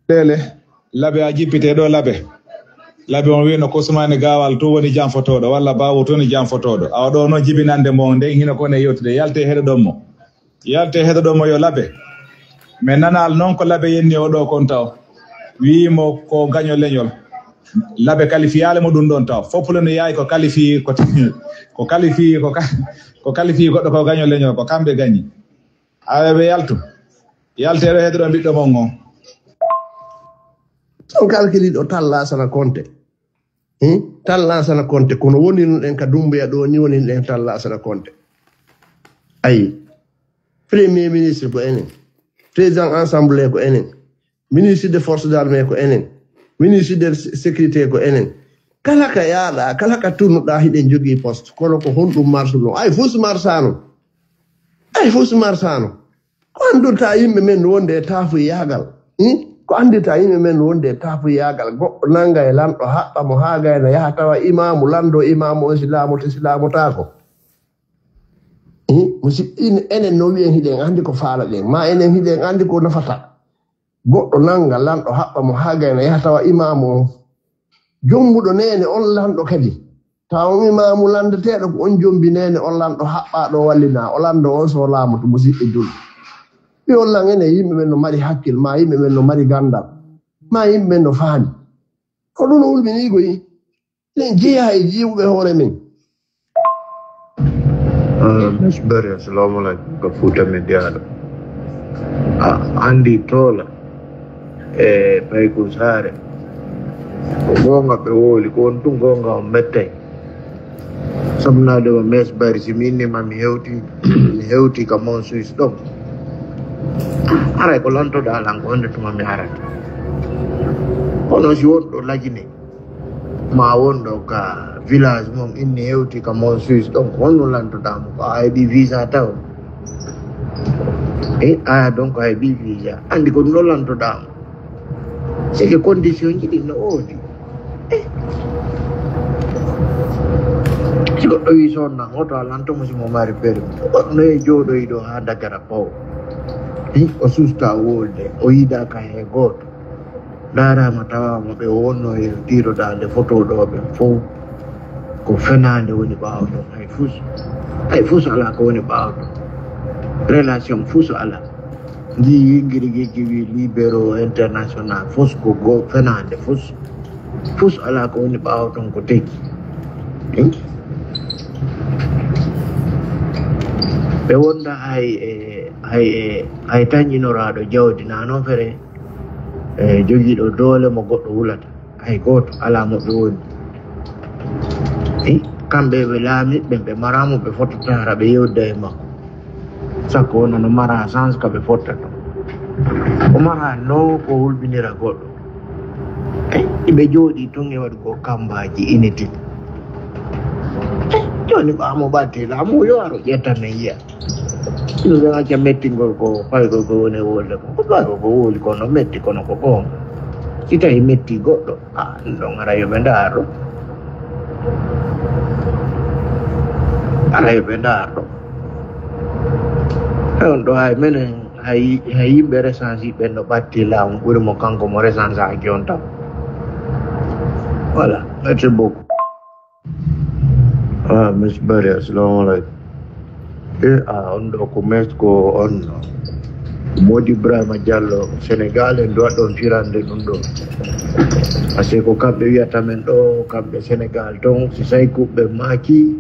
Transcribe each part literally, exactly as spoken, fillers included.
Tele, Labe a jippite ɗo Labe. Labe on wiino ko Usmaani Gaawal tun woni janfotooɗo, walla Baawo tun woni janfotooɗo. Awa ɗo noon jibinande mo nden hino ko ne yewtude. Yalte heɗoɗon mo. Yalte heɗoɗon mo yo Labe. Mi nanaali noon ko Labe yenni o ɗo kon taw. Wi'i mo ko gaño leñol. Labe kalifiyaali mo ɗum ɗon taw. Foppude no yaay ko kalifi, ko, ko kalifi, ko ka-, ko kalifi goɗɗo ko gaño leñol, ko kamɓe gañi. Awa ɓe yaltu. Yalte ɗo heɗoɗon ɓiɗɗo mon on. On kalkiliiɗo tan laasana konte. Hmm? Tan laasana konte. Kono wonirno ɗen ka Dumbuya ɗo ni wonirno ɗen tan laasana konte. Ayi. Premier ministre ko enen. Président assemblée ko enen. Ministre de force d'armée ko enen. Ministre de sécurité ko enen. Kala ka yaaɗa, kala ka tunnuɗa hiɗen jogii poste. Kono ko honɗum marsuno? Ay fus marsano. Ay fus marsano. Ko anndirta yimɓe men no wonde e taafuyaagal? Hmm? Ko anndirta yimɓe men no wonde e taafuyaagal? Goɗɗo nannga e lanɗo haɓɓa mo haa gayna yaha tawa imaamu lanndo imaamu on si laamoto si laamotaako. Hmm? Musidɗo, in-, enen no wiyen hiɗen anndi ko faalaɗen, ma enen hiɗen anndi ko nafata. Goɗɗo nannga lanɗo haɓɓa mo haa gayna yaha tawa imaamu on. Jombuɗo neene on lanɗo kadi. Tawa on imaamu lanndeteeɗo ko on jombi neene on lanɗo haɓɓaaɗo wallina o lanndo on so laamoto musidɓe julɓe. Ɓe on lan enen yimɓe men no mari hakkil, ma yimɓe men no mari ganndal, ma yimɓe men no faami. Ko ɗum no hulɓinii koyi. Eɗen jeyaa e jiiwuɓe hoore men. Ah, Miss Berry, assalamu alaikum. Ka Fuuta Media ɗo. A anndi Toola e Payku Saare. Ko goonga ɓe wowli, ko on tun goonga on mettay. Sabu naade o Miss Berry, si mi inni ma mi hewti, mi hewti ka Mon Suisse ɗon. Aray ko lantoɗaa lan ko honde tuma mi arata. Kono si won ɗo lagine. Ma won ɗo ka village mon inni hewti ka Mon Suisse ɗon ko honno lantoɗaa mo ko a heɓi visa taw? E aya donc a heɓi visa anndi ko ɗum ɗo lantoɗaa mo. C'est que condition ji ɗin no woodi. Eh. Si goɗɗo wi sonna hoto a lanto mo si mo mari permis. Goɗɗo no e jooɗoyi ɗo haa dagara paw. Eh, o susta wolde, o yiɗaka he gooto. Ndaaraama tawaama ɓe wonno e tiirodaande foto ɗo ɓen fow ko fenaande woni ɓaawo ɗon. Hay fus, hay fus alaa ko woni ɓaawo ɗon. Relation fus alaa. Ndi yingiri geggi wi libéro international fus ko go fenaande fus. Fus alaa ko woni ɓaawo ɗon ko tegi. Ɓe wonda hay e hay e hay tañinoraaɗo jawdi na noon fere. E jogiiɗo doole mo goɗɗo wulata, hay gooto alaa mo ɓe woni. I kamɓe ɓe laamiɓe ɓe maraamo ɓe fotata hara ɓe yewda e makko. Sakko wona no mara sens ka ɓe fottata. O mara no ko hulɓinira goɗɗo. Iɓe jooɗi tun e waɗugol kambaaji inutile. Jooni ɓaamo ɓatti laamu yo aro ƴetta men yiya. Ɗum ɓe acca mettingol ko faygol ko woni e wolde ko. Ko faygol ko woli kono metti kono ko goonga. Si tawi metti goɗɗo, a ɗum ɗon ara yo ɓe ndaar ɗum. Ara yo ɓe ndaar ɗum. E on ɗo hay menen hay hay yimɓe resansi ɓen no ɓatti laamu ɓuri mo kanko mo resansaaki on tan. Voilà, merci beaucoup. Ah, Miss Bari, assalamu alaikum. E a on ɗo ko mes ko on Modi Ibrahima Diallo Sénégal en duwa ɗon firande ɗum ɗo. Parce que ko kamɓe wiyata men ɗo kamɓe Sénégal ton si say kuɓɓe maaki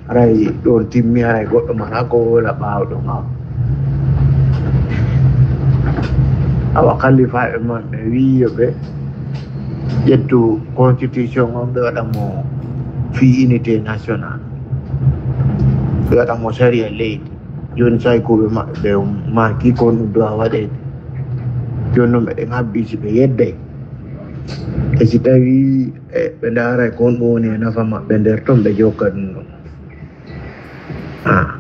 haray ɗon timmi haray goɗɗo mana ko wola ɓaawɗo ma. Awa kalifa e maɓɓe wi yo ɓe ƴettu constitution on ɓe waɗa mo fi unité nationale, ɓe waɗa mo sariya leydi. Joni say kuɓe maɓɓe ɓe maaki ko ɗum duwa waɗede. Joni noon meɗen habbi si ɓe yedday e si tawi e ɓe ndaara ko honɗum woni e nafa maɓɓe nder toon ɓe jokka ɗum ɗon. Ah.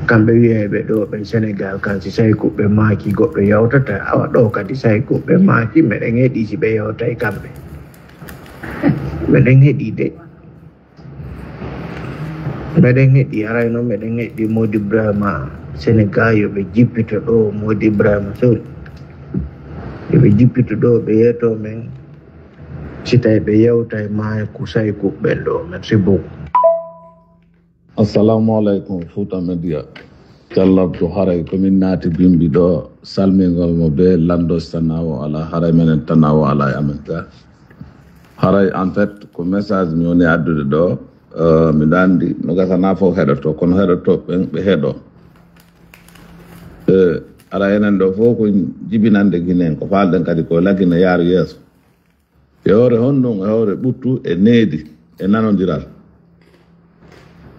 Kamɓe wiyayɓe ɗo ɓe Sénégal kan si say kuɓɓe maaki goɗɗo yawtata awa ɗo kadi say kuɓɓe maaki meɗen heɗi si ɓe yawtay kamɓe. Meɗen heɗi de. Meɗen heɗi haray noon meɗen heɗi Modi Ibrahima Sénégal yo ɓe jippito ɗo Modi Ibrahima Sori. Eɓe jippito ɗo, ɓe yeeto men. Si tawi ɓe yewtay maayo, ko sa'i kuɓɓen ɗo. Merci beaucoup. Assalamu alaikum, Futa Media. Callarto haray ko min naati bimbi ɗo, salmingol mo be lando tanawo ala, haray menen tanawo ala e amen ga. Haray en fait ko message mi woni addude ɗo. Eh, miɗo andi no gasana fof heɗoto, kono heɗoto ɓen ɓe heɗo. Eh, ara enen ɗo fof ko jibinande Guinée en, ko faalɗen kadi ko lagine yaaru yeeso. E hoore honɗum? E hoore ɓuttu e needi e nanodiral.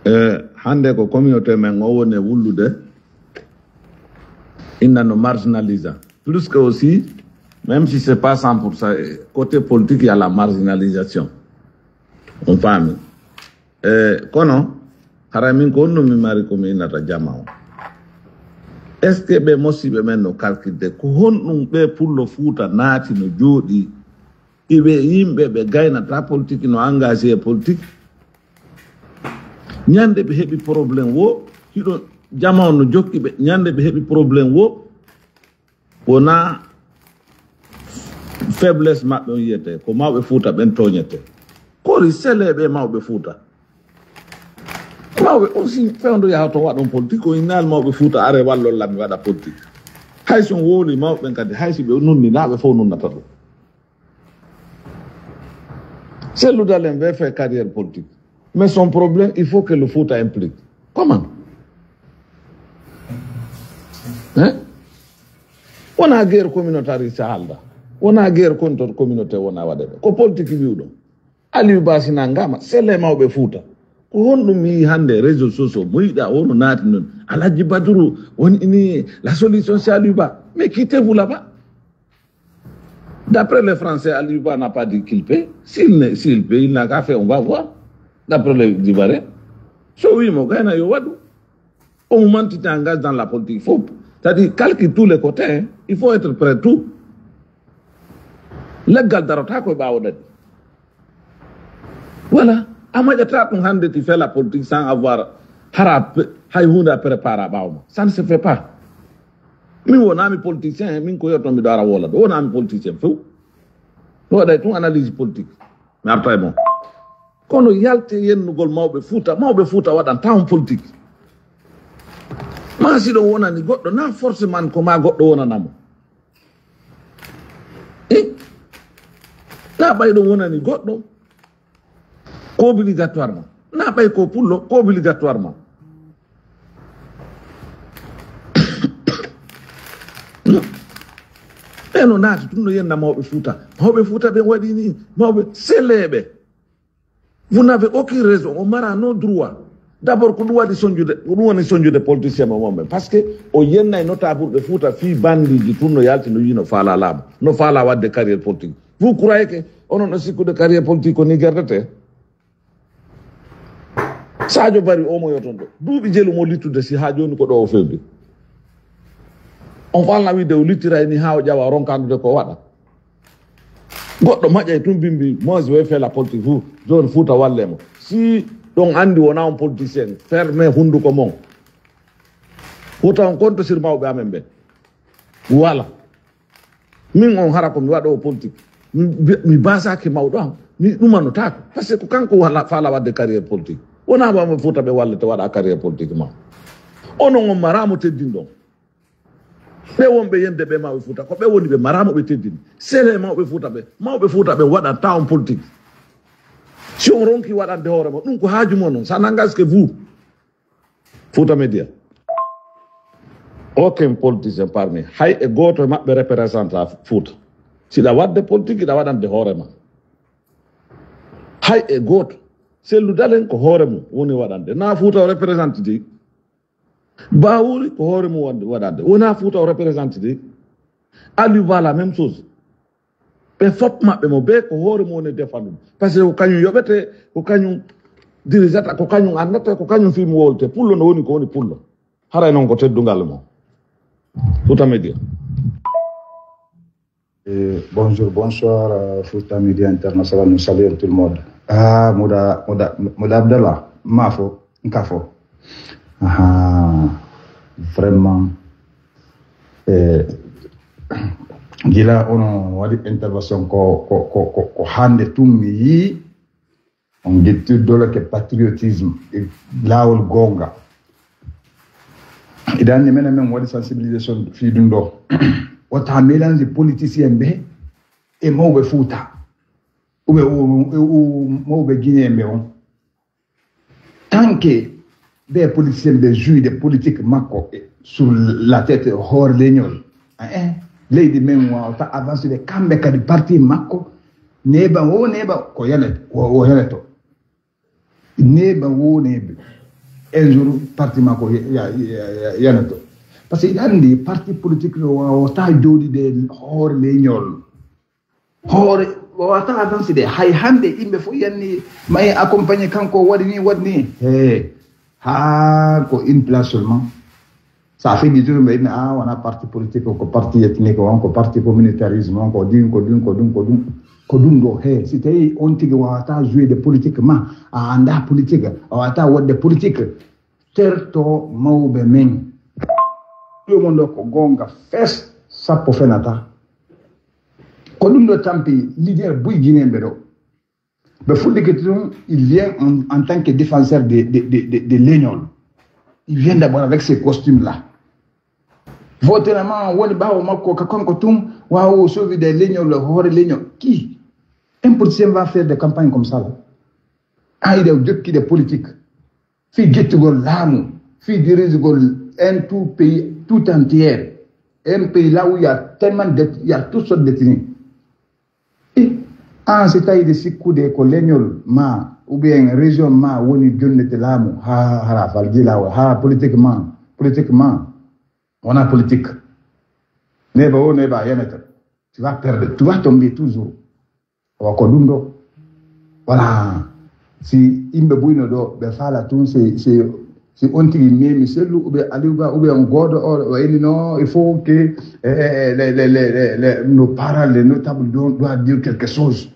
E hannde ko communauté men o woni e wullude, inna no marginalisant. Plus que aussi, même si c'est pas cent pour cent, côté politique, il y a la marginalisation. On faami. E kono, hara min ko honɗum mi mari ko mi innata jama o? Est ce que ɓe mosiɓe men no kalkitde ko honɗum ɓe pullo Fuuta naati no jooɗi? Iɓe yimɓe ɓe gaynata politique, no engagé e politique. Ñande ɓe heɓi problème wo, hiɗo jama o no jokki ɓe, ñande ɓe heɓi problème wo, wona faiblesse maɓɓe on yiyete, ko mawɓe Fuuta ɓen tooñete. Kori seleɓe mawɓe Fuuta. Mawɓe on si fewndo yaha to waɗon politique, o innaali mawɓe Fuuta are wallon lammi waɗa politique. Hay si on wowli mawɓe ɓen kadi, hay si ɓe nunni, na ɓe fof nunnata ɗum. Cellou Dalein veut faire carrière politique. Mais son problème, il faut que le Fouta implique. Comment? Hein? Wona guerre communautaire sa haalda. Wona guerre contre communauté wona waɗede. Ko politique wiwɗo. Aliou Ba sina ngama, sele mawɓe Fouta. Ko honɗum mi yii hannde réseaux sociaux, mo yiɗa wono naati noon. Alhaji Badru, woni ini la solution c'est Aliou Ba. Mais quittez-vous là-bas. D'après les Français, Aliou Ba n'a pas dit qu'il paie. S'il ne, s'il paie, il n'a qu'à faire, on va voir. D'après les Ivoiriens. So wi mo gayna yo waɗu. On humanité engage dans la politique. Il faut, c'est-à-dire, calcule tous les côtés, hein. Il faut être prêt tout. Leggal darota koye ɓaawo ɗaɗi. Voilà. A maƴata ɗum hannde ti fela politique sans avoir hara pe- hay hunde a prépara ɓaawo ma. Ça ne se fait pas. Min wonami politicien, min ko yotto miɗo ara wola ɗo. Wonami politicien few. Mi waɗay tun analyse politique. Mi arta e mon. Kono yalte yennugol mawɓe Fuuta, mawɓe Fuuta waɗan tawon politique. Ma si ɗon wonani goɗɗo, na forcément ko ma goɗɗo wonanamo. Eh? Na ɓay ɗon wonani goɗɗo, ko obligatoirement. Na ɓay ko pullo, ko obligatoirement. Ɓe no naati tun no yenna mawɓe Fuuta. Mawɓe Fuuta ɓen waɗi ni, mawɓe seleɓe. Vous n'avez aucune raison, on mara no droit. D'abord, ko ɗum waɗi sonjude, ko ɗum woni sonjude politicien mo mon ɓen. Parce que o yennay notable ɓe Fuuta fii bandiji tun no yalti no yino faala laamu, no faala wadde carrière politique. Vous croyez que onon no sikkude carrière politique ko ni gerdete? Sadio Bari o mo yoton ɗo. Duuɓi jelu mo littude si ha joni ko ɗo o fewde. On falna wiide o littiray ni ha o ƴawa ronkandude ko waɗa. Goɗɗo maƴay tun bimbi, moi je vais faire la politique, vous, zone Fouta walle mo. Si ɗon andi wona on politicien, ferme hunduko mon. Wota on konto sir mawɓe amen ɓen. Wala. Min on hara ko mi waɗo politique. Mi, mi basaki mawɗo am. Mi ɗumanotaako. Parce que ko kanko wala, fala wadde carrière politique. Wona mawɓe Fouta ɓe wallete waɗa carrière politique ma. Onon on maramo teddinɗon. Ɓe wonɓe yende ɓe mawɓe Fuuta, ko ɓe woni ɓe maramo ɓe teddini. Sele mawɓe Fuuta ɓe, mawɓe Fuuta ɓe waɗan tawon politique. Si on ronki waɗande hoore mon, ɗum ko haaju mon non, ça n'engage que vous. Fouta Media. Aucun politicien parmi, hay e gooto e maɓɓe représenta Fuuta. Siɗa waɗde politique, iɗa waɗande hoore ma. Hay e gooto. Sellu Dalen ko hoore mum woni waɗande. Na Fuuta o représente de. Bawuri ko hoore mum wonde waɗande. Wona Fuuta o représente de. Aliou Ba la même chose. Ɓe fop maɓɓe mo be ko hoore mum woni defanɗum. Parce que ko kañum yoɓete, ko kañum dirijata, ko kañum anndata, ko kañum fii mo wowlete. Pullo no woni ko woni pullo. Haray noon ko teddungal mo. Fouta Media. Eh, bonjour, bonsoir, euh, Fouta Media International, nous saluons tout le monde. Ah, Mouda, Mouda, Mouda Abdallah, Mafo, Nkafo. Ah, vraiment, eh, Gila onon waɗi intervention ko, ko, ko, ko, ko hannde tun mi yii on gettirɗo le ke patriotisme e laawol goonga. Idan ni menen men waɗi sensibilisation fii ɗum ɗo. Wata mélange politicien ɓe e mawɓe Fuuta. Ou bien, ou, ou, ou mawɓe Guinéen ɓe on. Tant que ɓe politicien ɓe jouit de politique makko sur la tête hoore leñol, eh, leydi men wawata avancé de kamɓe kadi parti makko neeɓa wo neeɓa ko yanet wo yaneto neeɓa wo neeɓa un jour parti makko yaneto. Parce que andi parti politique no wawata jooɗi de hoore leñol hoore wawata avansi de hay hannde yimɓe fof yanni mayi accompagné kanko waɗi ni waɗi ni he ha ko une place seulement. Ça fait du jour ɓe yimɓe a wona parti politique ko parti ethnique on ko parti communautarisme on ko ɗin ko ɗin ko ɗum ko ɗum ko ɗum ɗo he si tawi on tigi wawata joué de politique ma a annda politique a wawata waɗde politique terto mawɓe men ɗumon ɗo ko goonga fes sappo fenata. Ko ɗum ɗo tampi leader buy guinéen ɓe ɗo ɓe fuɗɗike tun il vient en, en tant que défenseur de, de, de, de, de leñol. Il vient d'abord avec ces costumes là votenama woni ɓaawo makko ka kanko tun wawo sauvi de leñol hoore leñol qui un politicien va faire de campagne comme ça là an iɗa jokki de politique fii jettugol laamu fii dirisugol un tout pays tout entier un pays là où il y a tellement de il y a tout sorte de tini an si tawide sikkude ko leñol ma ou bien région ma woni jonnete laamu ha hara fal jilawol ha politiquement politiquement wona politique neɓa o neɓa yenete tu vas perdre tu vas tomber toujours awa ko ɗum ɗo voilà si yimɓe buyno ɗo ɓe faala tun si si si on tigi memi sellu ou bien aliou ba ou bien on goodo o o eni non il faut que eh, eh, eh, les, les, les, les, les, nos parents les notables doivent dire quelque chose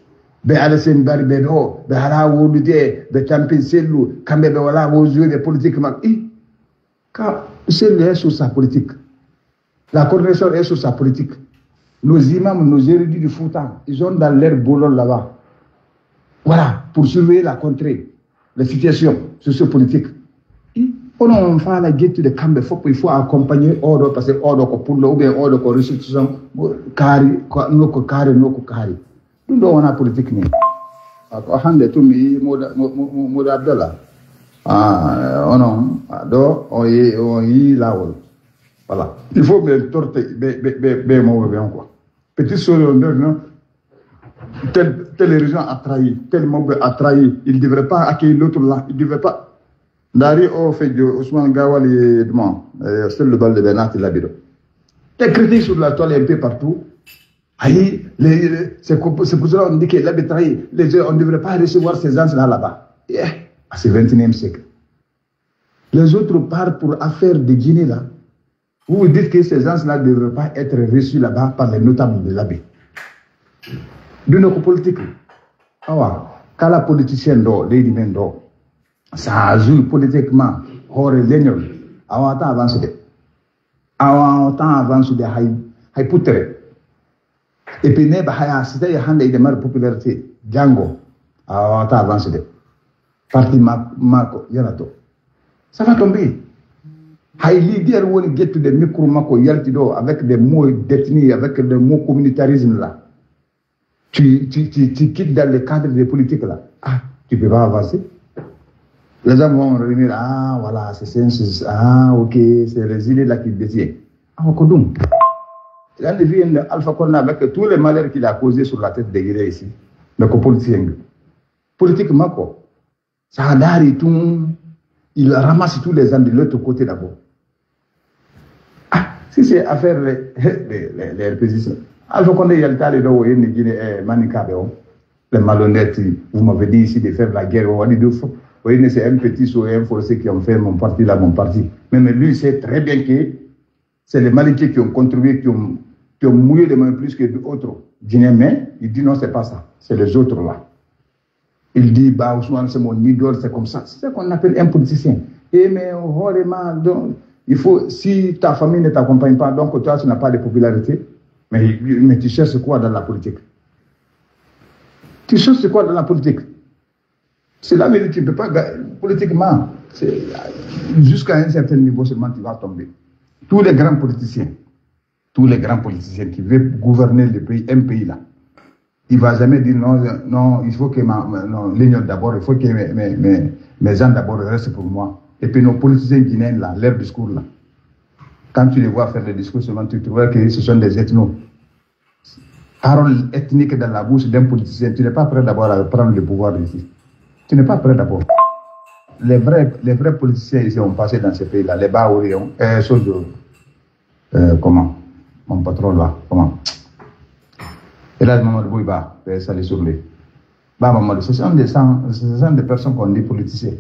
ɓe ala sen mbari ɓe ɗo ɓe ala wolude ɓe tampin sellu kamɓe ɓe wala wo joué ɓe politique maɓɓe i ka sellu est sur sa politique la coordination est sur sa politique nos imams nos érudits du fouta ils ont dans leur bolol là-bas voilà pour surveiller la contrée la situation sociopolitique onon on faala gettude kamɓe fof il faut accompagner oɗo parce que oɗo ko pullo ou bien oɗo ko restitution kaari nokku kaari nokku kaari ɗum ɗo wona politique ni ko hannde tun mi yii mouda abdallah onon ɗo on yii lawol voilà il faut ɓe torte ɓe mawɓe ɓe on quoi petit solo nder non telle, telle région a trahi, tel mawɓe a trahi, il ne devrait pas accueillir l'autre là, il ne devrait pas. Dari o fejo Ousmane Gawal et demain, euh, c'est le bal de Bernard Labido. Des critiques sur la toile un peu partout. Aïe, c'est pour cela on dit que l'habit trahi, les gens, on ne devrait pas recevoir ces gens-là là-bas. Yeah. À ce vingt et unième siècle. Les autres partent pour affaire de Guinée là. Vous vous dites que ces gens-là ne devraient pas être reçus là-bas par les notables de l'abbé. D'une autre politique. Awa, kala politicien do, lady men do. Ça joue politiquement, hore leñol. Awa, ta avance de. Awa, ta avance de hay, hay putre. Et puis neɓa haya si tawi hannde iɗe mari popularité janngo a wawata avancé de parti makko yanato ça va tomber hay leader woni gettude micro makko yalti ɗo avec des mots détenus avec des mots communautarisme là tu, tu, tu, tu quittes dans le cadre des politiques là ah tu peux pas avancer les gens vont revenir ah voilà c'est c'est ah ok c'est les idées là qui détiennent awa ko ɗum ande fiyande alpha condé avec tous les malheurs qu'il a causé sur la tête de guinée ici mais ko politicien politique makko sa daari tun il ramasse tous les gens de l'autre côté d'abord ah si c'est affaire les, les, les, les rpgis alpha condé yaltaali ɗo o yenni guinée e maninkaɓe o les malhonnêtes vous m'avez dit ici de faire la guerre o waɗi ɗum fof o yenni c'est un petit so un forcé qui ont fait mon parti là mon parti mais, mais lui sait très bien que c'est les Malinqués qui ont contribué, qui ont, qui ont mouillé les mains plus que d'autres Guinéens, mais il dit non, c'est pas ça, c'est les autres là. Il dit, bah, Ousmane, c'est mon idole, c'est comme ça. C'est ce qu'on appelle un politicien. Et mais, donc, il faut, si ta famille ne t'accompagne pas, donc toi, tu n'as pas de popularité. Mais, mais tu cherches quoi dans la politique? Tu cherches quoi dans la politique? C'est la vérité, tu ne peux pas ga- politiquement. C'est- Jusqu'à un certain niveau seulement, tu vas tomber. Tous les grands politiciens, tous les grands politiciens qui veulent gouverner le pays, un pays là, il va jamais dire non, non, il faut que ma, ma- non, l'union d'abord, il faut que mes, mes, mes, mes gens d'abord restent pour moi. Et puis nos politiciens guinéens là, leur discours là, quand tu les vois faire des discours seulement, tu trouves que ce sont des ethnos. Parole ethnique dans la bouche d'un politicien, tu n'es pas prêt d'abord à prendre le pouvoir ici. Tu n'es pas prêt d'abord. Les vrais, les vrais politiciens ici ont passé dans ces pays-là. Les Baouriens, euh, Sojo, euh, comment? Mon patron là, comment? Et là, Mamadou Bouiba, euh, salut sur lui. Bah, Mamadou, ce sont des, gens- ce sont des personnes qu'on dit politiciens.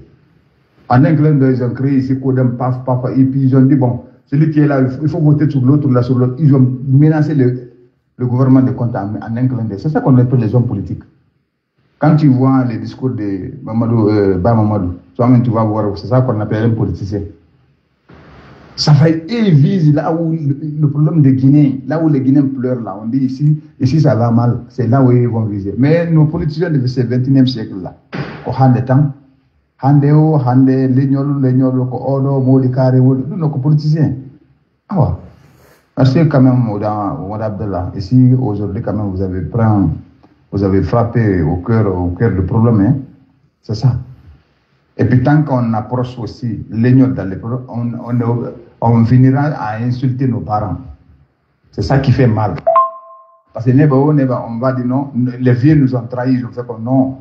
En un clin d'œil, ils ont créé ici Codem, paf, paf, et puis ils ont dit, bon, celui qui est là, il faut, il faut voter sur l'autre, là, sur l'autre. Ils ont menacé le, le gouvernement de compte en, en un clin d'œil. C'est ça qu'on appelle les hommes politiques. Quand tu vois les discours de Mamadou, euh, Ba Mamadou, toi-même, tu vas voir, c'est ça qu'on appelle un politicien. Ça va, ils visent là où le, le problème des Guinéens, là où les Guinéens pleurent, là, on dit ici, ici ça va mal, c'est là où ils vont viser. Mais nos politiciens de ce vingt et unième siècle là, ko hande tan, hande o, hande leñol, leñol ko oɗo, moodi kaare, woni ɗum ko politicien. Ah ouais. Merci quand même, Moda, Moda Abdallah. Ici, aujourd'hui, quand même, vous avez pris, vous avez frappé au cœur, au cœur du problème, hein. C'est ça. Et puis, tant qu'on approche aussi l'union dans les pro- on, on, on finira à insulter nos parents. C'est ça qui fait mal. Parce que neba, oh, neba, on va dire non, les vieux nous ont trahis, ils ont fait comme non.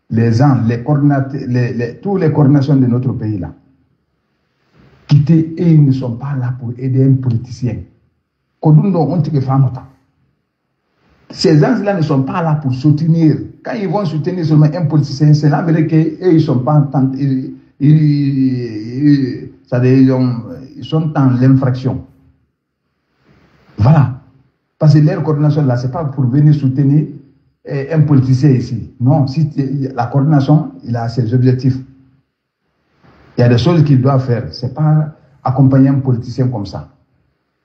Les gens, les coordinateurs, les, les, tous les coordinations de notre pays là, quitter et ils ne sont pas là pour aider un politicien. Ko ɗum ɗo on tigi famata. Ces gens-là ne sont pas là pour soutenir. Quand ils vont soutenir seulement un politicien, c'est là vrai que eux, ils sont pas en train, ils, ils, ils- c'est-à-dire, ils ont- ils sont dans l'infraction. Voilà. Parce que leur coordination là, c'est pas pour venir soutenir euh, un politicien ici. Non, si la coordination, il a ses objectifs. Il y a des choses qu'il doit faire. C'est pas accompagner un politicien comme ça.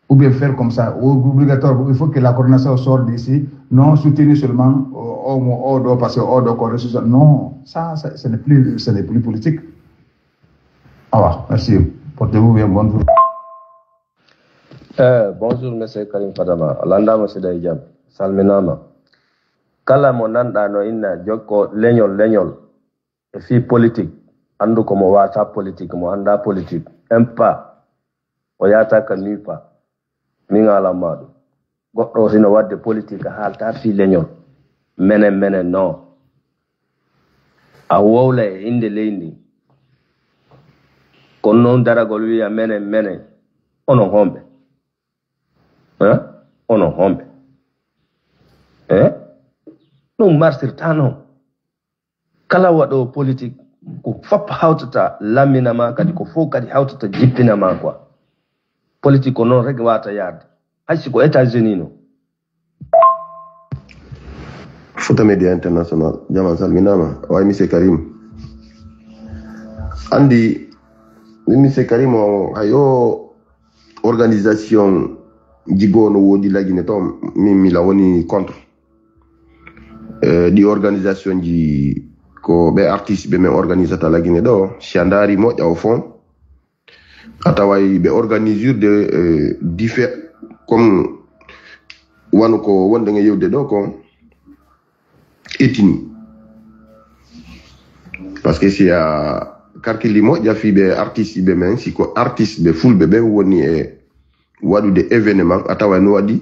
Ou bien faire comme ça. Ou obligatoire, il faut que la coordination sorte d'ici. Non, soutenir seulement au, au, au dos, parce que au dos, correspond. Non, ça, ça, ce n'est plus, ce n'est plus politique. Au revoir. Merci. Portez-vous bien. Bonne journée. Eh, bonjour, monsieur Karim Fadama. A landaama seeɗa e jam. Salminaama. Kala mo nanɗa no inna jokko leñol, leñol. E fii politik, anndu ko mo waata politik, mo annda politik. Aime pas. O yaata ka nuit pas. Min alan ma ɗum. Goɗɗo o hino waɗde politik, a haalta fii leñol. Menen, menen, non. A wowla e innde leydi ndin. Kono noon daragol wiya menen, menen. Onon homɓe? Eh? Onon homɓe? Eh? Ɗum marsirta noon. Kala waɗoowo politik, ko fop hawtata lammina ma, kadi ko fof kadi hawtata jippina ma quoi. Politik ko noon rek waata yaade. Hay si ko États-Unis no. Fouta Média International, jama salminaama. Way, monsieur Karim. Anndi, min monsieur Karim o, hay o organisation ji goo no woodi la Guinée toon, min mi la woni contre. Eh, ɗi organisation ji ko ɓe artiste ɓe min organisata la Guinée ɗo, si a ndaari moƴƴa au fond, a taway ɓe organisure de eh, diffé comme wano ko wonɗen e yewde ɗo ko etini. Parce que si a calcule moƴƴa fii ɓe artiste ɓe min, si ko artiste ɓe fulɓe ɓen woni e waɗude événement, a tawa no waɗi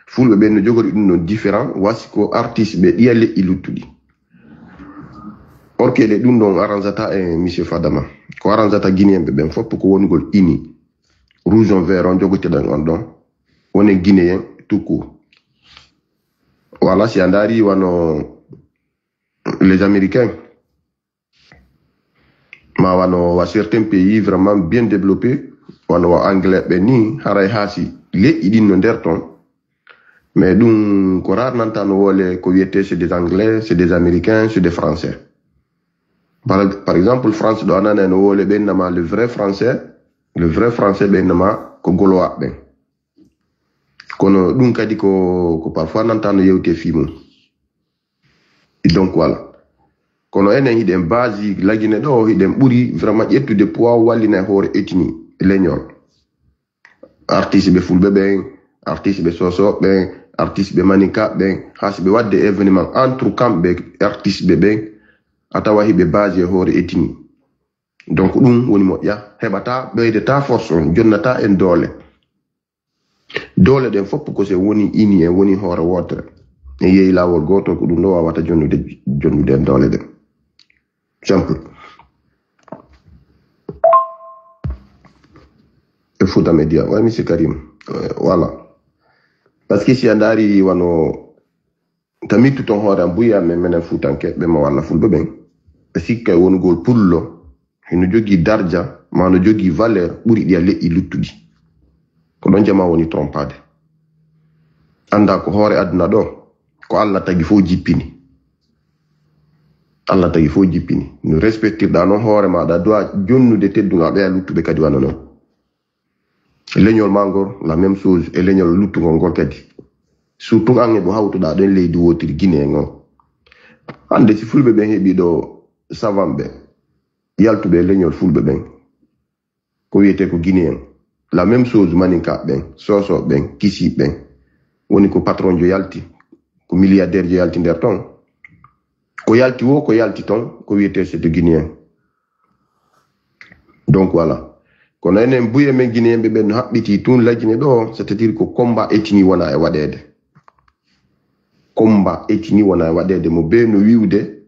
fulɓe ɓen no jogori ɗum no différent wa si ko artiste ɓe ɗiya leƴƴi luttuɗi. Orkele ɗum ɗon arrangeata e monsieur Fadama. Ko arrangeata Guinéen ɓe ɓen fof ko wonugol ini. Rouge on vert on jogoteɗen on ɗon. Wonen Guinéen tout court. Wala si a ndaari wano les Américains, ma wano wa certains pays vraiment bien développés, wano wa anglais ɓe ni, haray haa si leƴƴi ɗin no nder ton. Mais ɗum ko rare nanta no wole ko wiyete c'est des anglais, c'est des américains, c'est des français. Par, par exemple France ɗo a nana no wole ɓe innama le vrai français, le vrai français ɓe innama ko golois ɓen. Kono ɗum kadi ko ko parfois nanta no yewte fii mum. Donc voilà. Kono enen hiɗen base Lagine ɗo, hiɗen ɓuri vraiment ƴettude poids wallina e hoore etini leñol. Artiste ɓe fulɓe ɓen, artiste ɓe sosoɓe ɓen, artiste ɓe maninkaɓe ɓen, haa si ɓe waɗde événement entre kamɓe artiste ɓe ɓen, a tawa hiɓe base e hoore etini. Donc ɗum woni moƴƴa, heɓata ɓeydata force on, jonnata en doole. Doole ɗen fof ko se woni ini en woni hoore wootere, en yehi laawol gootol, ko ɗum ɗo wawata jonnude jonnude en doole ɗen. Simple. E Fouta Media, ouais, monsieur Karim. Euh, voilà. Parce que si a ndaari wano Tamittu ton hoore am buy am, men menen fuutanke ɓe ma walla fulɓe ɓen, ɓe sikka e wonugol pullo hino jogii darja ma no jogii valeur ɓuri ɗi a leƴƴi luttuɗi. Ko ɗon jama woni trompade. Annda ko hoore aduna ɗo, ko Allah tagi fof jippini. Allah tagi fof jippini. No respectirɗa noon hoore maɗa, doit jonnude teddungal ɓeya luttuɓe kadi wano noon. Leñol ma ngol, la même chose e leñol luttugol ngol kadi. Surtout an e mo hawtuɗa ɗon leydi wootiri, Guinée en on. Hannde si fulɓe ɓen heɓi ɗo savanɓe, yaltuɓe e leñol fulɓe ɓen, ko wiyetee ko Guinée en. La même chose maninkaɓe ɓen, sosoɓe ɓen, kisiɓe ɓen. Woni ko patron jo yalti, ko milliardaire jo yalti nder ton. Ko yalti wo, ko yalti ton, ko wiyetee c'est des Guinéens. Donc voilà. Kono enen buye men Guinéen ɓe ɓen no haɓɓiti tun Lagine ɗo, c'est-à-dire ko combat etini wona e waɗeede. Combat etini wona e waɗeede mo be no wi'ude,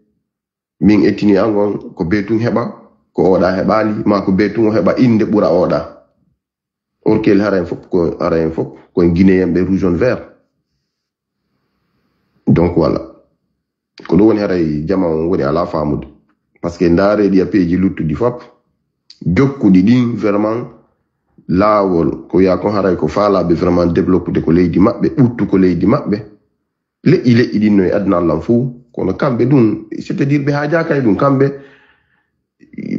min etini an on, ko be tun heɓa, ko oɗa heɓali, ma ko be tun o heɓa innde ɓura oɗa. Orkel hara en fof ko, hara en fof ko en Guinéen ɓe rouge, jaune, vert. Donc voilà. Ko ɗum woni haray jama on woni ala faamude. Parce que ndaare ɗi a peeji luttuɗi fop, jokkuɗi ɗin vraiment laawol ko wiya kon haray ko faalaɓe vraiment développude ko leydi maɓɓe, ɓuttu ko leydi maɓɓe. Leƴƴi leƴƴi ɗin no e aduna Allah fof, kono kamɓe ɗum, c'est-à-dire ɓe haajaaka e ɗum, kamɓe,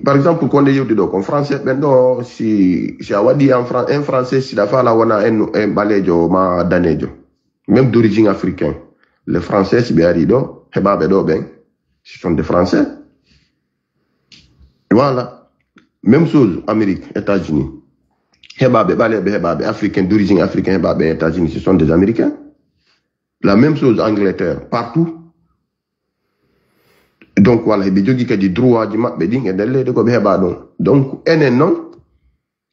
par exemple, ko nde yewti ɗo, kon français ɓen ɗo, si, si a waɗi en fran-, en français, si ɗa faala wona en, en ɓaleejo ma daneejo, même d'origine africain, les français, si ɓe ari ɗo, heɓaɓe ɗo ɓen, ce sont des français. Voilà. Même chose, Amérique, États-Unis. Heɓaɓe ɓaleeɓe, heɓaɓe africain, d'origine africain, heɓaɓe États-Unis, ce sont des Américains. La même chose, Angleterre, partout. Donc, voilà, ɓe jogi kadi droit ji maɓɓe ɗin e nder leyɗe ko ɓe heɓa ɗon. Donc, enen non,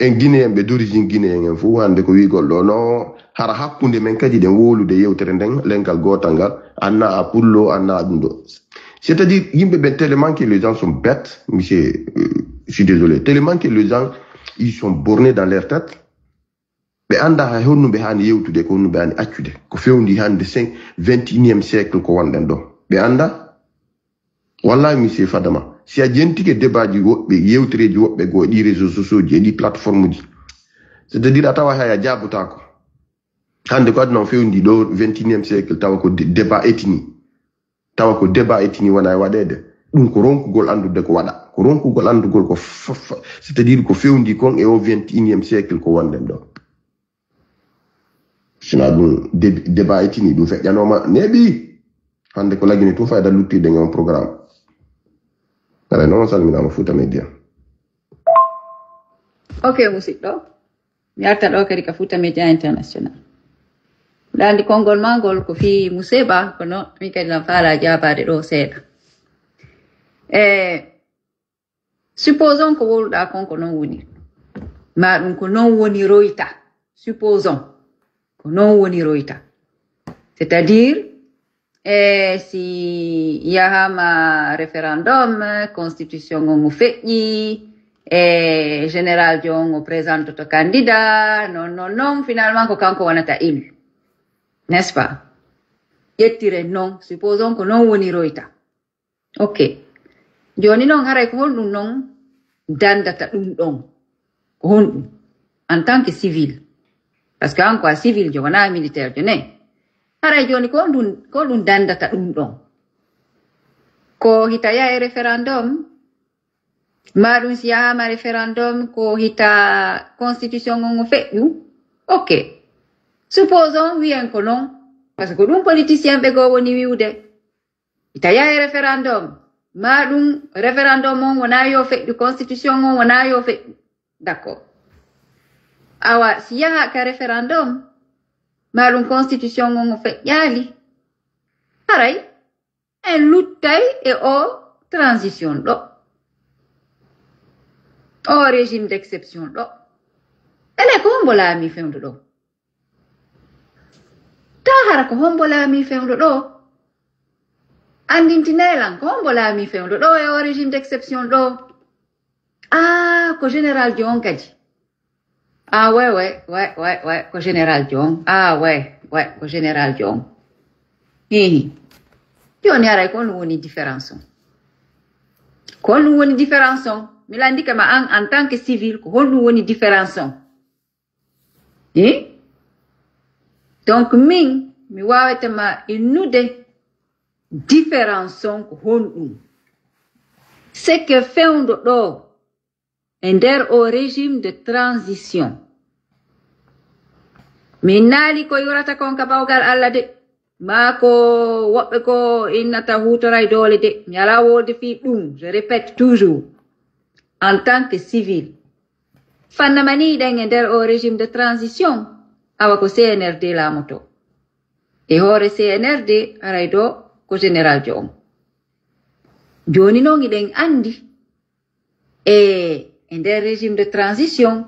en Guinéen ɓe d'origine Guinéen en fof, hannde ko wi'gol ɗo no, hara hakkunde men kadi ɗen wowlude yewtere nden, lengal gootal ngal, anna a pullo, anna a ɗum ɗo. C'est-à-dire, yimɓe ɓen, tellement que les gens sont bêtes, monsieur, euh, je suis désolé, tellement que les gens, ils sont bornés dans leur tête, ɓe annda hay honno ɓe haani yewtude, ko honno ɓe haani accude. Ko fewndi hannde cin-, vingt et unième siècle ko wonɗen ɗo. Ɓe annda? Wallahi, monsieur Fadama, si a jentike débat ji woɓɓe, yewtereeji woɓɓe goo e ɗi réseaux sociaux ji, e ɗi plateforme ji, c'est-à-dire a tawa hay a jaabotaako. Hannde ko aduna on fewndi ɗo vingt et unième siècle, tawa ko dé-, débat ethnie. Tawa ko débat ethnie wona e waɗeede. Ɗum ko ronkugol anndude ko waɗa. Ko ronkugol anndugol ko f-, f-, c'est-à-dire ko fewndi kon e o vingt et unième siècle ko wonɗen ɗo. Sina ɗum dé-, débat ethnie ɗum feƴƴanooma neeɓi. Hannde ko Lagine tun fayda luttiɗen e on programme. Aray noon, on salminaama Fouta Media. Ok, musidɗo. Mi arta ɗo kadi ka Fouta Media International. Mbiɗa anndi konngol ma ngol ko fii Mousseba, kono min kadi lan faala jaabaade ɗo seeɗa. E supposons ko wowluɗaa kon ko non woni. Ma ɗum ko non woni royta. Supposons ko non woni royta. C'est-à-dire, e si yahama référendum, constitution on o feƴƴi, e général jo on o présentoto candidat, non, non, non, finalement ko kanko wonata élu. N'est-ce pas? Ƴettiren non, supposons ko non woni royta. Ok. Jooni non haray ko honɗum non dandata ɗum ɗon? Ko honɗum? En tant que civil. Parce que an ko a civil jo, wona militaire jo ne. Haray jooni ko honɗum, ko honɗum dandata ɗum ɗon? Ko hita yaha e référendum, ma ɗum si yahaama référendum, ko hita constitution on o feƴƴu. Ok. Supposons wiyen ko non, parce que ɗum politicien ɓe goo woni wiwde. Ita yaha e référendum, ma ɗum référendum on wona yo feƴƴu, constitution on wona yo feƴƴu. D'accord. Awa, si yaha ka référendum, ma ɗum constitution on o feƴƴaali, haray en luttay e o transition ɗo, o régime d'exception ɗo. Ene ko hombo laami fewndo ɗo? Ta hara ko hombo laami fewndo ɗo? Andintinee lan ko hombo laami fewndo ɗo e o régime d'exception ɗo? Ah, ko général John kadi. Ah, ouais, ouais, ouais, ouais, ouais, ko général John. Ah, ouais, ouais, ko général John. Hihi. Joni haray ko honɗum woni différence on? Ko honɗum woni différence on? Mi landike ma an, en tant que civil, ko honɗum woni différence on? Eh? Donc, min, mi wawata ma innude différence on ko honɗum. C'est que fewndo ɗo, e nder o régime de transition. Min naali ko yurata kon ka bawgal Allah de, maa ko woɓɓe ko innata huutoray doole de, mi alaa wolde fii ɗum, je répète toujours, en tant que civil. Fanna mani ɗen e nder o régime de transition, awa ko C N R D laamoto. E hoore C N R D, haray ɗo ko général jo on. Jooni non hiɗen anndi, e, e nder régime de transition,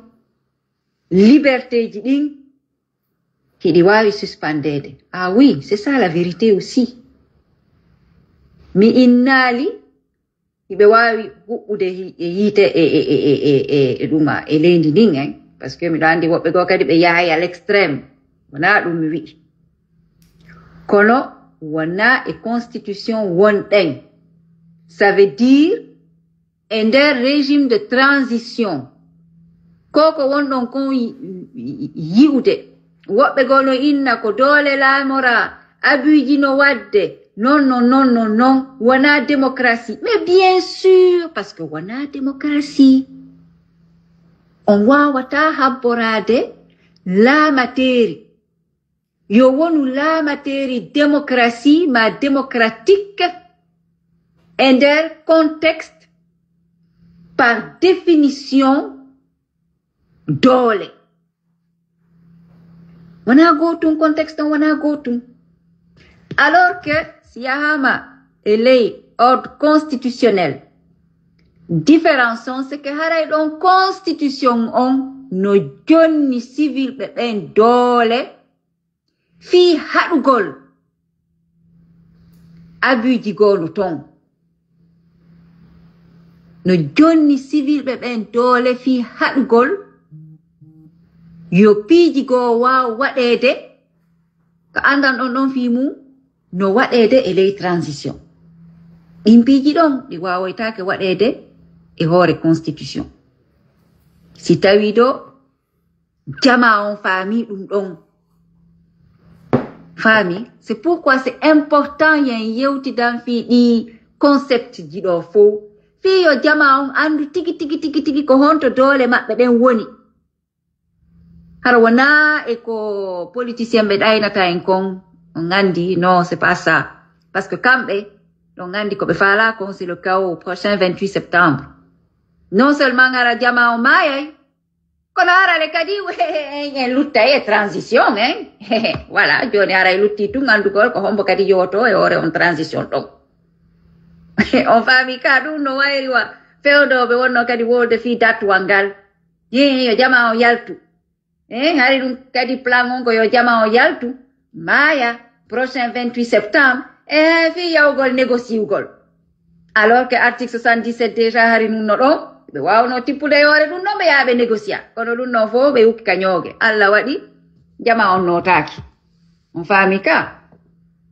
libertéji ɗin hiɗi waawi suspendeede. Ah oui, c'est ça la vérité aussi. Mi innaali hiɓe waawi huɓɓude hi-, e yiite e, e, e, e, e, e, e ɗuma, e leydi ndin, en. Parce que miɗo anndi woɓɓe goo kadi ɓe yahay à l'extrême. Wonaa ɗum mi wi'i. Kono wonaa e constitution wonɗen. Ça veut dire, e nder régime de transition, ko ko wonɗon kon yi-, yi-, yi'ude. Woɓɓe goo no inna ko doole laamora, abuji no waɗde, non, non, non, non, non, wonaa démocratie. Mais bien sûr, parce que wonaa démocratie. On waawataa habboraade laamateeri. Yo wonu laamateeri démocratie ma démocratique e nder contexte par définition doole. Wonaa gootum, contexte on wonaa gootum. Alors que si yahaama e ley ordre constitutionnel, différence on, c'est que haray ɗon constitution on no jonni civil ɓe ɓen doole fii haɗugol abuji goo no ton. No jonni civil ɓe ɓen doole fii haɗugol yo piiji goo waaw waɗeede, ko anndan ɗon ɗon fii mum, no waɗeede e ley transition. Ɗin piiji ɗon, ɗi waawoytaake waɗeede e hoore constitution. Si tawii ɗo, jamaa on faamii ɗum ɗon. Faami? C'est pourquoi c'est important yen yewtidan fii ɗi concept ji ɗo fow. Fii yo jamaa on anndu tigi, tigi, tigi, tigi ko honto doole maɓɓe ɗen woni. Hara wonaa e ko politicien ɓe ɗaynata en kon, on anndi, non, c'est pas ça. Parce que kamɓe, ɗon anndi ko ɓe faalaa kon, c'est le chaos au prochain vingt-huit septembre. Non seulement hara jamaa on maayay, kono arale kadi, en, en luttay e transition, en. Voilà, jooni aray lutti tun anndugol ko hombo kadi yowoto e hoore on transition ɗon. On faami ka ɗum no wayri wa fewdooɓe wonno kadi wolde fii dattuwal ngal. Yin, yo jamaa on yaltu. Eh, hari ɗum kadi plan on ko yo jamaa on yaltu, maaya, prochain vingt-huit septembre, e fii yawgol négociugol. Alors que article soixante-dix-sept déjà hari nun no ɗon, ɓe waawno tippude e hoore ɗum ɗon, ɓe yaha ɓe négocia. Kono ɗum ɗon fof ɓe ukki ka ñooge. Allah waɗi jamaa on nootaaki. On faami ka?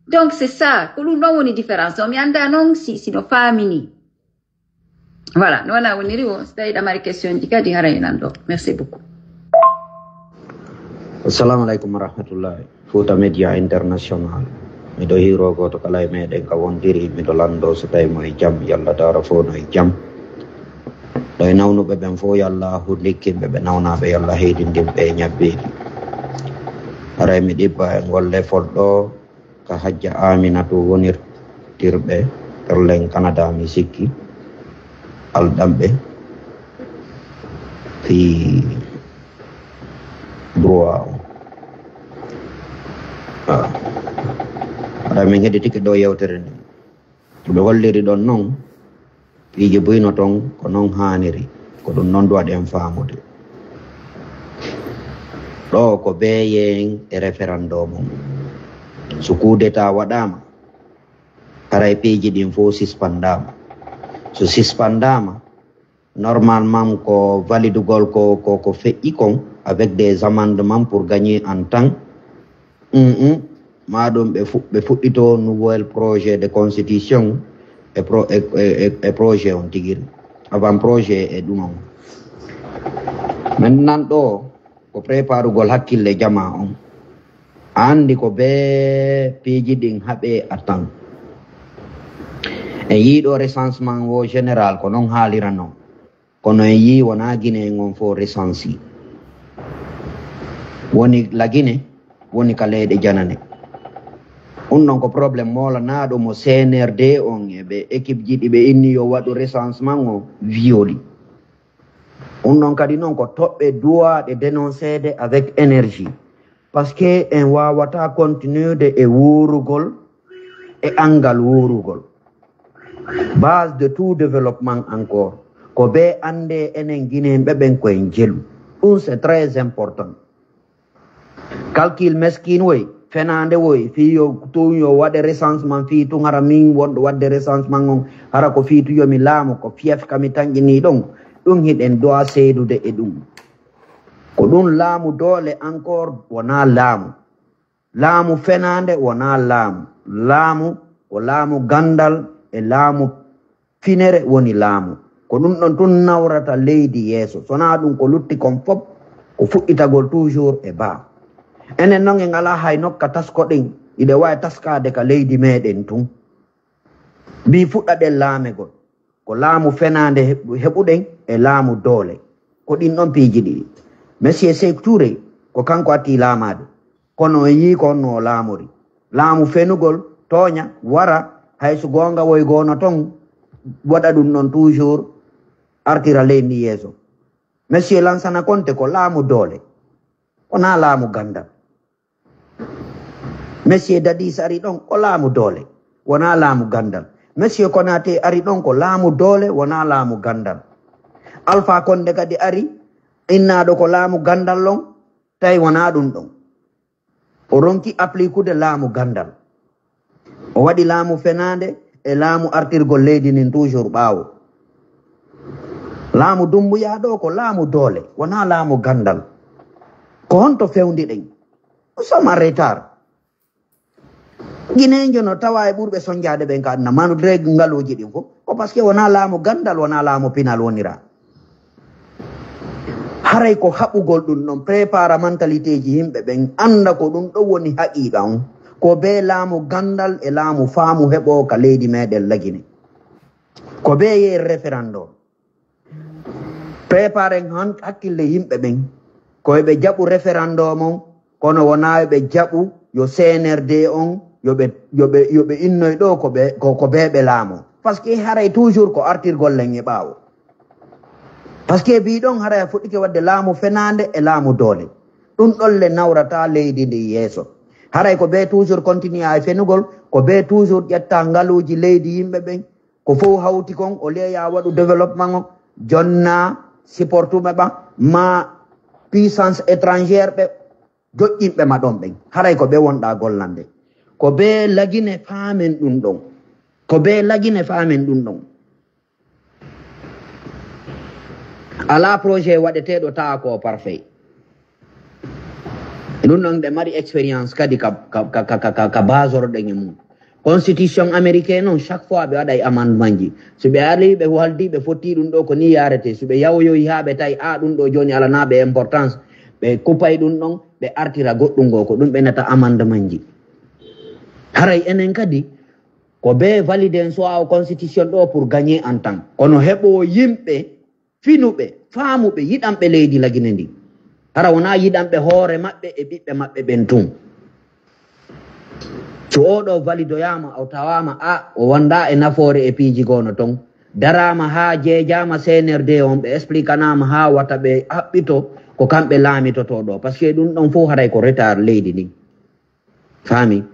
Donc c'est ça, ko ɗum ɗon woni différence. On mi annda noon si, si no faami ni. Voilà, no wona woniri o, si tawi ɗa mari question ji kadi haray nan ɗo. Merci beaucoup. Assalamu alaikum warahmatullahi. Fouta Media International. Miɗo hiiro gooto kala e meɗen ka wondiri, miɗo lanndo so tawi mo e jam, yalla dara fof no e jam. Ɗo e nawnuɓe ɓen fof, yalla hundikkinɓe ɓe nawnaɓe, yalla heydindinɓe e ñabbeeli. Haray mi ɗibba e ngol lefol ɗoo ka Hajja Aminatu wonirtirɓe Berlin, Canada, mi sikki, alɗanɓe fii droit on. Ah. Haray min heɗitike ɗoo yewtere nden. Ɓe holliri ɗon non, piiji buy no ton ko non haaniri, ko ɗum non duwaɗen faamude. Ɗoo ko beeyen e référendum on. So coup d'état waɗaama, haray piiji ɗin fof sispandaama. So sispandaama, normalement ko validugol ko, ko, ko feƴƴi kon, avec des amendements pour gagner en temps. Mm-mm. Maa ɗum ɓe fu-, ɓe fuɗɗito nouvel projet de constitution e pro-, e, e, e, e projet on tigiri. Avant projet e ɗum on. Maintenant ɗoo, ko préparugol hakkille jamaa on. Anndi ko bee piiji ɗin haɓee a tan. En yii ɗoo recensement o général ko non haalirano. Kono en yii wonaa Guinée en on fof recensi. Woni la Guinée, woni ka leyɗe janane. Ɗum ɗon ko problème moolanaaɗo mo C N R D on e ɓe équipe ji ɗi ɓe inni yo waɗu recensement o violi. Ɗum ɗon kadi noon ko toɓɓe duwaaɗe dénonceede avec énergie. Parce que en waawataa continude e wuurugol e anngal wuurugol. Base de tout développement encore. Ko bee annde enen Guinéen ɓe ɓen ko en jelu. Ɗum c'est très important. Calcul meskin woy, fenaande woy, fii yo tun yo waɗe recensement fii tun hara min wonɗo waɗde recensement on, hara ko fii tun yo mi laamu, ko fief ka mi tanƴinii ɗon. Ɗum hiɗen doa seedude e ɗum. Ko ɗum laamu doole encore wonaa laamu. Laamu fenaande wonaa laamu. Laamu ko laamu ganndal e laamu finere woni laamu. Ko ɗum ɗon tun nawrata leydi yeeso. So wonaa ɗum ko lutti kon fof ko fuɗɗitagol toujours e baa. Enen noon en alaa hay nokka taskoɗen, iɗe waawi taskaade ka leydi meeɗen tun. Mbi fuɗɗaɗen laamegol. Ko laamu fenaande heɓu-, heɓuɗen e laamu doole. Ko ɗin ɗon piiji ɗiɗi. Monsieur Sekou Touré, ko kanko atti laamaade. Kono en yii ko honno o laamori. Laamu fenugol, tooña, wara, hay so goonga woy goono ton, waɗa ɗum ɗon toujours, artira leydi ndi yeeso. Monsieur Lansana Conté ko laamu doole. Wonaa laamu ganndal. Monsieur Dadis ari ɗon ko laamu doole, wonaa laamu ganndal. Monsieur Konaté ari ɗon ko laamu doole, wonaa laamu ganndal. Alpha Condé kadi ari, innaaɗo ko laamu ganndal ɗon, tawi wonaa ɗum ɗon. O ronki applikude laamu ganndal. O waɗi laamu fenaande e laamu artirgol leydi ndin toujours ɓaawo. Laamu Dumbuya ɗo ko laamu doole, wonaa laamu ganndal. Ko honto fewndiɗen? Nous sommes en retard. Guinéenjo no tawa e ɓurɓe sonjaade ɓen ka aduna, malgré ngaluuji ɗin fof. Ko parce que wonaa laamu ganndal, wonaa laamu pinal wonira. Haray ko haɓugol ɗum ɗon, prépara mentalité ji yimɓe ɓen, annda ko ɗum ɗon woni haqiiqa on. Ko bee laamu ganndal e laamu faamu heɓoo ka leydi meeɗen Lagine. Ko bee yeeri référendum. Préparen han hakkille yimɓe ɓen. Ko eɓe jaɓu référendum on, kono wonaa eɓe jaɓu yo C N R D on, yo ɓe, yo ɓe, yo ɓe innoy ɗo ko ɓe, ko, ko bee ɓe laamo. Parce que haray toujours ko artirgol len e ɓaawo. Parce que bii ɗon haray a fuɗɗike waɗde laamu fenaande e laamu doole. Ɗum ɗon le nawrata leydi ndi yeeso. Haray ko bee toujours continue e fenugol, ko bee toujours ƴetta ngaluuji leydi yimɓe ɓen. Ko fof hawti kon, o leeya waɗu développement o, jonna supportuɓe ɓa, ma puissance étrangère ɓe, joƴƴinɓe ma ɗon ɓen. Haray ko ɓe wonɗa gollande. Ko bee Lagine faamen ɗum ɗon. Ko bee Lagine faamen ɗum ɗon. Alaa projet waɗeteeɗo tawa ko parfait. Ɗum ɗon ɓe mari expérience kadi ka, ka, ka, ka, ka, ka basorɗen e mum. Constitution américain noon, chaque fois ɓe waɗay amendement ji. So ɓe ari, ɓe haldi, ɓe fotti ɗum ɗo ko ni yarete. So ɓe yawyoyi haa ɓe tawi, a, ɗum ɗo jooni alanaa ɓe importance, ɓe kupay ɗum ɗon, ɓe artira goɗɗum goo, ko ɗum ɓe nata amendement ji. Haray enen kadi, ko bee valide en soit o constitution ɗo pour gagner en temps. Kono heɓo yimɓe finuɓe, faamuɓe, yiɗanɓe leydi Lagine ndi. Hara wonaa yiɗanɓe hoore maɓɓe e ɓiɓɓe maɓɓe ɓen tun. So oo ɗoo validoyaama, o tawaama a o wondaa e nafoore e piiji goono ton, daraama haa jeejaama C N R D on, ɓe expliquanaama haa wata ɓe haɓɓito ko kamɓe laamitotoo ɗoo. Parce que ɗum ɗon fof haray ko retard leydi ndin. Faami?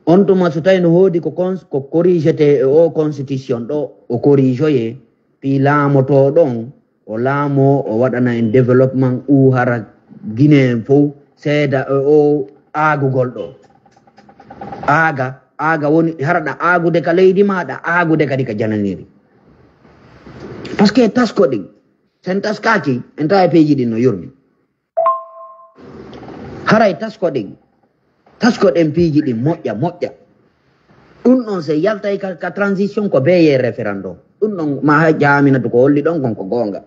On tuma so tawi no hoodi ko cons-, ko corrigetee e oo constitution ɗoo, o corrigeoyee, fii laamotooɗo on, o laamoo, o waɗana en développement, ou hara Guinée en fof seeda e oo aagugol ɗoo. Aaga, aaga woni hara ɗa aagude ka leydi maa, ɗa aagude kadi ka jananiri. Parce que tasko ɗin, sen taskaaki, en tawa e peeji ɗin no yurmi. Haray tasko ɗin, tasko ɗen piiji ɗin moƴƴa, moƴƴa. Ɗum ɗon, so yaltay ka, ka transition, ko beye référendum. Ɗum ɗon, ma hay Aminata ko holli ɗon kon ko goonga.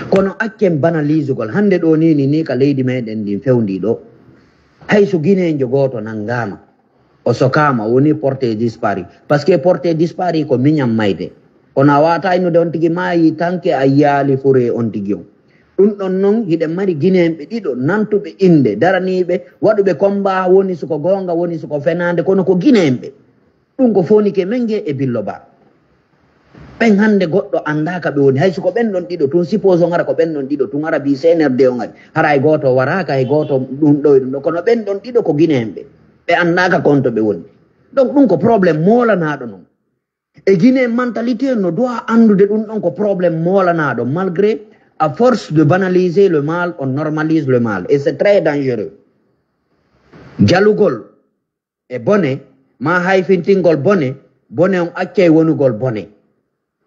Kono accen banalisugol. Hannde ɗo ni, ni, ni ka leydi meɗen ndin fewndi ɗo. Hay so Guinéenjo gooto nanngaama, o sokaama, woni porté disparu. Parce que porté disparu ko miñan mayde. Kono a waata innude on tigi maayi, tanke a yaali fure on tigi on. Ɗum ɗon non, hiɗen mari Guinéenɓe ɗiɗo nantuɓe innde, daraniiɓe, waɗuɓe combat, woni suko goonga, woni suko fenaande, kono ko Guinéenɓe. Ɗum ko Fonike Menge e Billo Ba. Ɓen hannde goɗɗo anndaa ka ɓe woni. Hay suko ɓen ɗon ɗiɗo tun, supposons hara ko ɓen ɗon ɗiɗo tun, hara bi C N R D on ari. Hara hay gooto waraaka, hay gooto ɗum ɗo e ɗum ɗo. Kono ɓen ɗon ɗiɗo ko Guinéenɓe. Ɓe anndaaka ko on to ɓe woni. Donc ɗum ko problème moolanaaɗo non. E Guinée, mentalité no doit anndude ɗum ɗon ko problème moolanaaɗo, malgré à force de banaliser le mal, on normalise le mal. Et c'est très dangereux. Jalugol e bone, ma hayfintingol bone, bone on accay wonugol bone.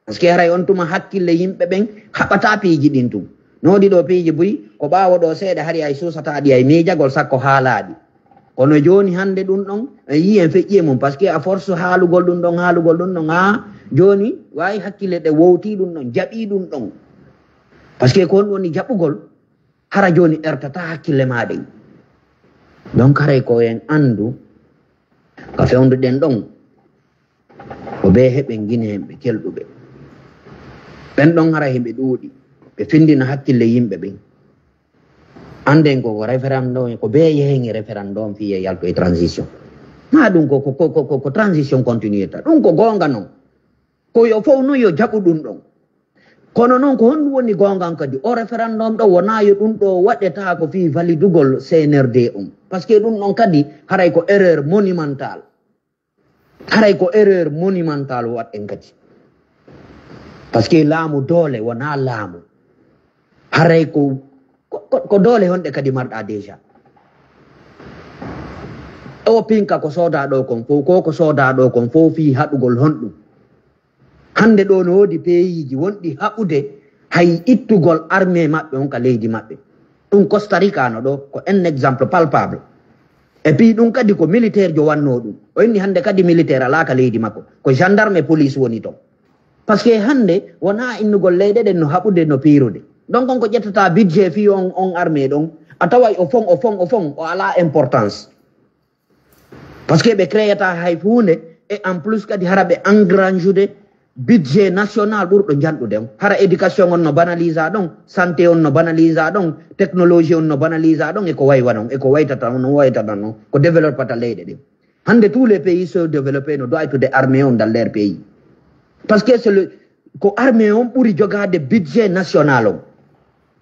Parce que haray on tuma hakkille yimɓe ɓen haɓata piiji ɗin tun. Noodi ɗo piiji buy, ko ɓaawo ɗo seeɗa hari ay suusata ɗi ay miijagol sakko haalaaɗi. Kono jooni hannde ɗum ɗon, en yii en feƴƴi e mum. Parce que à force haalugol ɗum ɗon, haalugol ɗum ɗon, haa jooni waawi hakkille ɗe wowtii ɗum ɗon, jaɓii ɗum ɗon. Parce que ko on woni jaɓugol, hara jooni ertata hakkille maa ɗen. Donc haray ko en anndu ka fewnduɗen ɗon, ko ɓe heɓen Guinéen ɓe kelɗuɓe. Ɓen ɗon hara heɓe ɗuuɗi, ɓe findina hakkille yimɓe ɓen. Annden ko, ko référendum, ko ɓe yeeŋi référendum fii e yaltu e transition. Ma ɗum ko, ko, ko, ko, ko, ko transition continuité. Ɗum ko goonga non. Ko yo fow non yo jaɓu ɗum ɗon. Kono non ko honɗum woni goonga on kadi? O référendum ɗo wonaa yo ɗum ɗo waɗe taa ko fii validugol C N R D on. Parce que ɗum ɗon kadi haray ko erreur monumentale. Haray ko erreur monumentale waɗɗen kadi. Parce que laamu doole wonaa laamu. Haray ko, ko, ko, ko doole honɗe kadi marɗa déjà? O pinka ko soodaa ɗo kon fow, ko ko soodaa ɗo kon fow fii haɗugol honɗum? Hannde ɗo no woodi peeyiiji wonɗi haɓude hay ittugol armée maɓɓe on ka leydi maɓɓe. Ɗum Costa Rica no ɗo, ko un exemple palpable. Et puis ɗum kadi ko militaire jo wannoo ɗum. O inni hannde kadi militaire alaa ka leydi makko. Ko gendarme e police woni ton. Parce que hannde wonaa innugol leyɗe ɗen no haɓude, no piirude. Donc on ko ƴettata budget fii on, on armée ɗon, a taway o fon, o fon, o fon, o alaa importance. Parce que ɓe créata hay huunde, et en plus kadi hara ɓe engrange ude budget national ɓurɗo janɗude on. Hara éducation on no banalisa ɗon, santé on no banalisa ɗon, technologie on no banalisa ɗon, e ko waywa non, e ko waytata on, no waytata non, ko développata leyɗe ɗen. Hannde tous les pays sous-développés no doit être des armées on dans leur pays. Parce que c'est le, ko armée on ɓuri jogaade budget national on.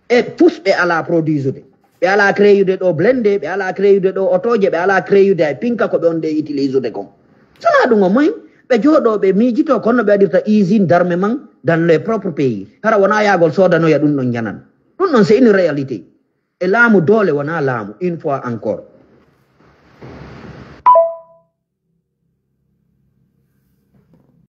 E fus ɓe alaa produisude. Ɓe alaa créude ɗo blende, ɓe alaa créude ɗo otooje, ɓe alaa créude ay pinka ko ɓe on ɗe utilisude kon. Sonaa ɗum o moyen, ɓe jooɗoo ɓe miijitoo kono ɓe waɗirta usine d'armement dans les propres pays. Hara wonaa yaagol soodanoya ɗum ɗon njanan. Ɗum ɗon c'est une réalité. E laamu doole wonaa laamu, une fois encore.